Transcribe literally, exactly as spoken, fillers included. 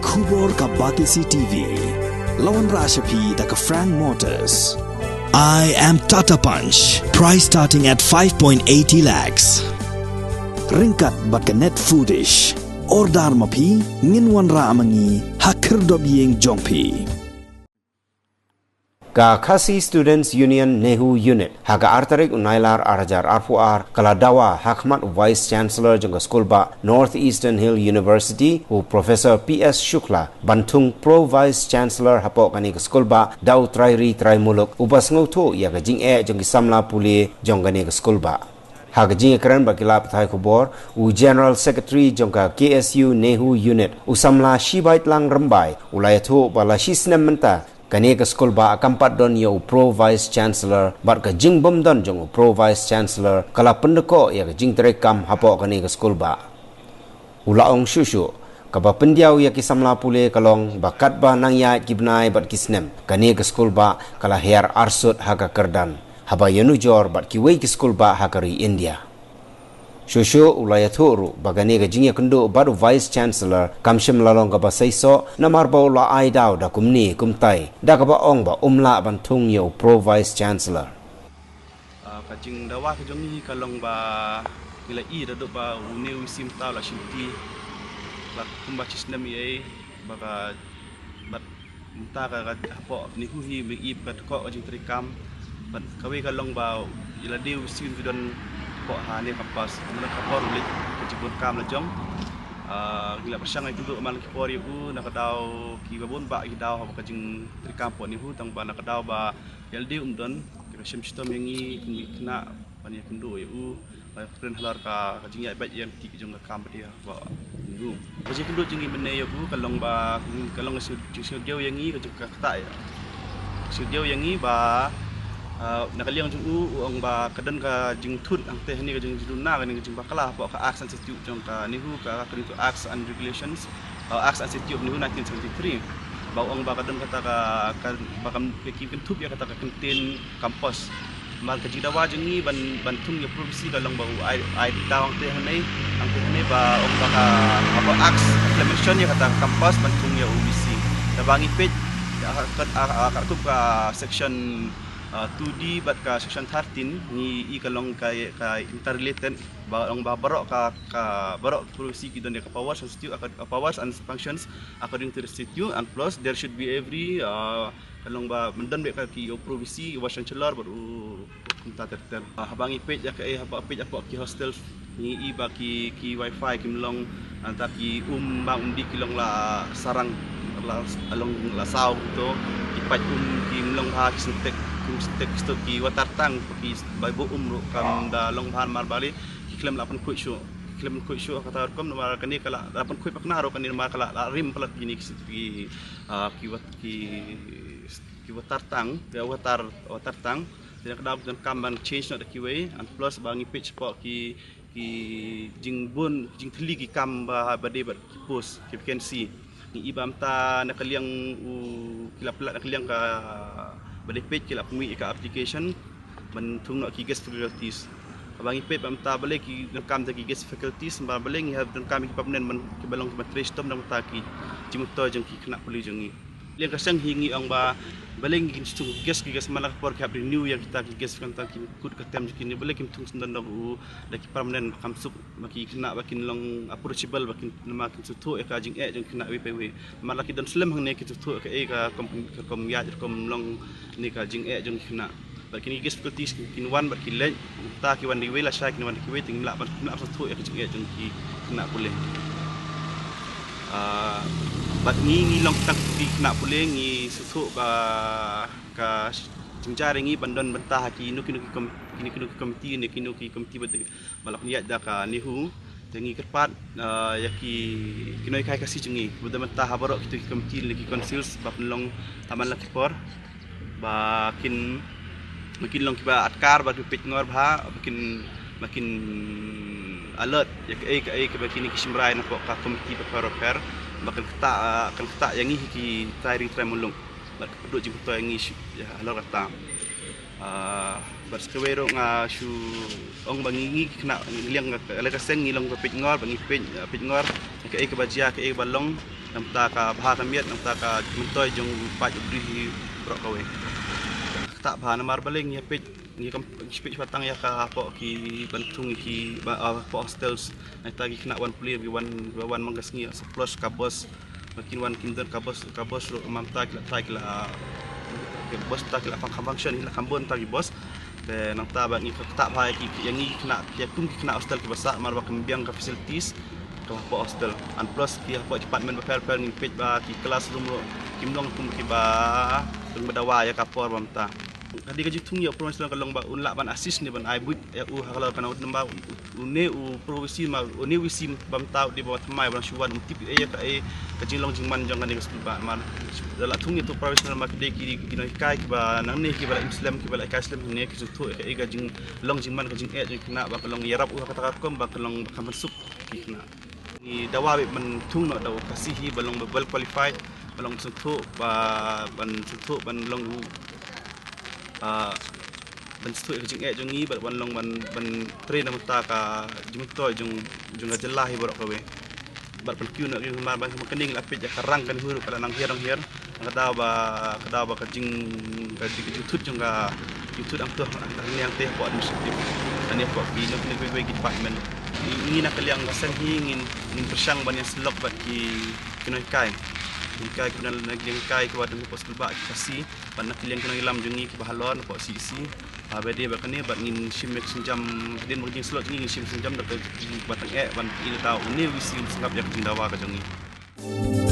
Khubor ka Batesi T V. La wanrah sha phi da ka Frank Motors. I am Tata Punch. Price starting at five point eighty lakhs. Ryngkat bad ka Net Foodish. Order ma phi, ngin wanrah ma ngi ha khyrdop ïing jong phi. Ka Khasi Students Union NEHU Unit, ha ka ar tarik u Nailar ar hajar arphew ar, ka la dawa ha khmat u Vice Chancellor jong ka skulbah North Eastern Hill University, u Professor P S Shukla, ban thung Pro Vice Chancellor hapoh kane ka skulbah da u Trai Ri Trai Muluk, uba sngewthuh ïa ka jingeh jong ki samla pule jong kane ka skulbah. Ha ka jingïakren bad ki lad pathai khubor, u General Secretary jong ka K S U NEHU Unit, u samla Shibaitlang Rymbai, u la ïathuh ba la shi snem mynta, kane ka skulbah kam pat don ïa u Pro Vice Chancellor, bad ka jingbym don jong u Pro Vice Chancellor ka la pyndkoh ïa ka jingtrei kam hapoh kane ka skulbah. U la ong shuh shuh, kaba pyndiaw ïa ki samla pule ka long ba katba nang ïaid ki bnai bad ki snem, kane ka skulbah ka la hiar arsut ha ka kyrdan, haba ïanujor bad kiwei ki skulbah ha ka ri India. Shuh shuh u la ïathuh ruh ba kane ka jingïakynduh bad u Vice Chancellor kam shym la long kaba seisoh, namar ba u la ai daw da kumne kumtai, da kaba ong ba um lah ban thung ïa u Pro Vice Chancellor. Ah, ka jingdawa ka jong ngi ka long ba ngi la i da duk ba une u Vice mynta u la shimti, la kumba shi snem ïa, ba ka, bad mynta ka, ka hapoh NEHU hi ba i ba ka dkoh ka jingtrei kam. Bad kawei ka long ba ïa lade u Vice u don hapoh ha ne campus, mynta ka por u leit ka jingbun kam la jong. Ah, ngi la pyrshang ïakynduh man la ki por ïa u, na ka daw kiba bun bah ki daw hapoh ka jingtrei kam hapoh NEHU, tang ba na ka daw ba ïa lade um don, ki la shim shitom ïa ngi kum ki khynnah ban ïakynduh ïa u, ban ïakren halor ka, ka jingïaid beit ïa ki jong ka kam ba dei hapoh NEHU. Ka jingïakynduh jong ngi mynne ïa u ka long ba, ka long ka shu-, jingsngewdiaw ïa ngi, ka jong ka ktah ïa. Sngewdiaw ïa ngi ba, ah, na ka liang jong u, u ong ba ka don ka jingthut hangtei hangne, ka jingduna, ka jing, ka jingbakla hapoh ka Acts and Statute jong ka NEHU, ka, according to Acts and Regulations, uh, Acts and Statute of NEHU nineteen seventy-three. Ba u ong ba ka don kata ka, ka, ba kam, ka ki kynthup ïa kata ka kyntien campus. Namar ka jingdawa jong ngi ban, ban thung ïa u Pro VC ka long ba u ai, ai daw hangtei hangne, hangtei hangne ba ong ba ka, ba ka Acts ka la mention ïa kata ka campus ban thung ïa u VC. Te ba ngi peit ïa ka, ka, ka, ka, ka section, uh, two D bad ka section thirteen, ngi i ka long ka, ka interrelated, ba ong ba baroh ka, ka baroh Pro VC ki don ïa ka powers and statute, ka powers and functions according to the statute, and plus there should be every, uh, ka long ba mynta don beit ka ki Pro VC, Vice Chancellor bad u kumta ter ter. Ah, haba ngi peit ïa ka, eh, haba peit hapoh ki hostel, ngi i ba ki, ki wifi kim long, nangta ki um bang um dih ki long la sarang, la, long la saw to, ki pait um kim long bha, ki Sintex, ki Sintex, ki stok, ki water tank, ki bai buh um ruh kam da long bha namar balei ki khlem lah pynkhuid shuh. Ki khlem pynkhuid shuh kata rukom namar kane ka la, lah pynkhuid pakna ruh kane namar ka la, lah rim palat kine ki, ki, ah, ki wat-, ki, ki water tank, ki water, water tank. Te na ka daw ki donkam ban change noh da kiwei, and plus ba ngi peit shapoh ki, ki jingbun, jingthylli ki kam ba, ba dei bad ki post, ki vacancy. Ngi i ba mynta na ka liang u, ki la pynlait na ka liang ka, ba dei peit ki la pynmih ïa ka application ban thung noh ki guest faculties. Ba ngi peit ba mynta balei ki donkam da ki guest faculties, ba balei ngi hap donkam ki permanent ban, kiba long kiba trei shitom da mynta ki jingmyntoi jong ki khynnah pule jong ngi. Liang ka seng hi ngi ong ba balei ngin shu thung guest, ki guest man la ka por ki hap renew ïa kita ki guest, kan ta ki kut ka term jong ki, balei kim thung sngewdon da u, da ki permanent ba kham suk, ba ki khynnah ba kin long approachable, ba kin, namar kin sngewthuh ïa ka jingeh jong ki khynnah wei pa wei. Namar la ki don slem hangne kin sngewthuh ïa kaei ka rukom, ka rukom ïaid, rukom long ne ka jingeh jong ki khynnah. Bad kine ki guest faculties kin wan bad ki leit, ta ki wan da kiwei lashai, kin wan da kiwei, te ngim lah ban, ngim lah ban sngewthuh ïa ka jingeh jong ki khynnah pule. Ah, bad ngi, ngi long tang ki khynnah pule, ngi sngewthuh ba ka jingjia ïa ngi ban don bynta ha kino kino ki kom-, kino kino ki komiti ne kino ki komiti ba, ba la pynïaid da ka NEHU. Te ngi kyrpad, ah, ïa ki, ki nonghikai Khasi jong ngi, ba don bynta ha baroh kito ki komiti ne ki councils ba pynlong tang man la ki por, ba kin, ba kin long kiba atkar, ba kin peitngor bha, ba kin, ba kin alert ïa kaei kaei kaba kine ki shim rai napoh ka komiti bapher bapher, ba kan ktah, ah, kan ktah ïa ngi hi ki trai ring trai muluk. Bad ka pynduh jingpynthor ïa ngi shu, ïa, halor kata. Ah, bad sa kawei ruh nga shu ong ba ngi, ngi khynnah, ngi liang ka, ka seng ngi long ba peitngor, ba ngi peit, ah, peitngor ïa kaei kaba jia, kaei kaba long. Namta ka bha ka miat, namta ka myntoi jong u paid u briew hi baroh kawei. Kata bha namar balei ngi peit, ngi kam, ngi peit ba tang ïa ka hapoh ki ban thung ki ba, ah, hapoh hostels. Nangta ki khynnah wan pule ki wan, wan mang ka sngi, sa plus ka bus. Ba kin wan kim don ka bus, ka bus ruh mynta ki la try ki la, ki bus ta ki la pang kham function, la kham bun ta ki bus. Te nangta ba ngi kata bha ïa ki, ïa ngi khynnah, ïa kum ki khynnah hostel kiba sah, mar ba kim biang ka facilities ka hapoh hostel. And plus ki hapoh department bapher bapher ngi peit ba ki classroom ruh kim long kum kiba, kum ba dawa ïa ka por ba mynta. Ka dei ka jingthung ïa u Provincial ka long ba un lah ban assist ne ban ai buit ïa u ha ka la ka nang ba une u Provincial ma une u sim ba mynta u dei ba thymmai ba nang shu wan um tip ïa ka, ïa ka jinglong jingman jong kane ka skul ba man. Da la thung ïa u Provincial ma ka dei ki, ki nonghikai kiba nangne kiba la im slem kiba la hikai slem hangne ki sngewthuh ïa ka, ïa ka jinglong jingman ka jingeh jong ki khynnah ba ka long ïarap u ha kata ka rukom ba ka long ba ka mynsuk ki khynnah. Ngi dawa beit ban thung noh da u Khasi hi ba long ba well qualified, ba long sngewthuh ba ban sngewthuh ban long u, ah, ban sngewthuh ïa ka jingeh jong ngi, bad ban long ban, ban train na bynta ka jingmyntoi jong, jong ka jylla hi baroh kawei. Bad ban kiew noh ki mar ban ma kane ngi la peit ïa ka rang kane hi ruh ka la nang hiar nang hiar. Ka daw ba, ka daw ba ka jing, ka jing, ka jingthut jong ka, jingthut hangto, hangto hangto hapoh administrative. Hangto hapoh ki, na kine kiwei kiwei ki department. Ngi, ngi na ka liang ka seng hi ngin, ngin pyrshang ban ïasyllok bad ki, ki nonghikai. Nonghikai kiba na, na ki nonghikai kiba don hapoh skul bah ki Khasi. Bad na ka liang ki nongïalam jong ngi kiba halor hapoh C E C. Ba dei ba kane bad ngin shim ïa ka sienjam, hadien ba ka jingsyllok jong ngi ngin shim sienjam da ka jingbatang eh ban ïa da une u V C un sngap ïa ka jingdawa ka jong ngi.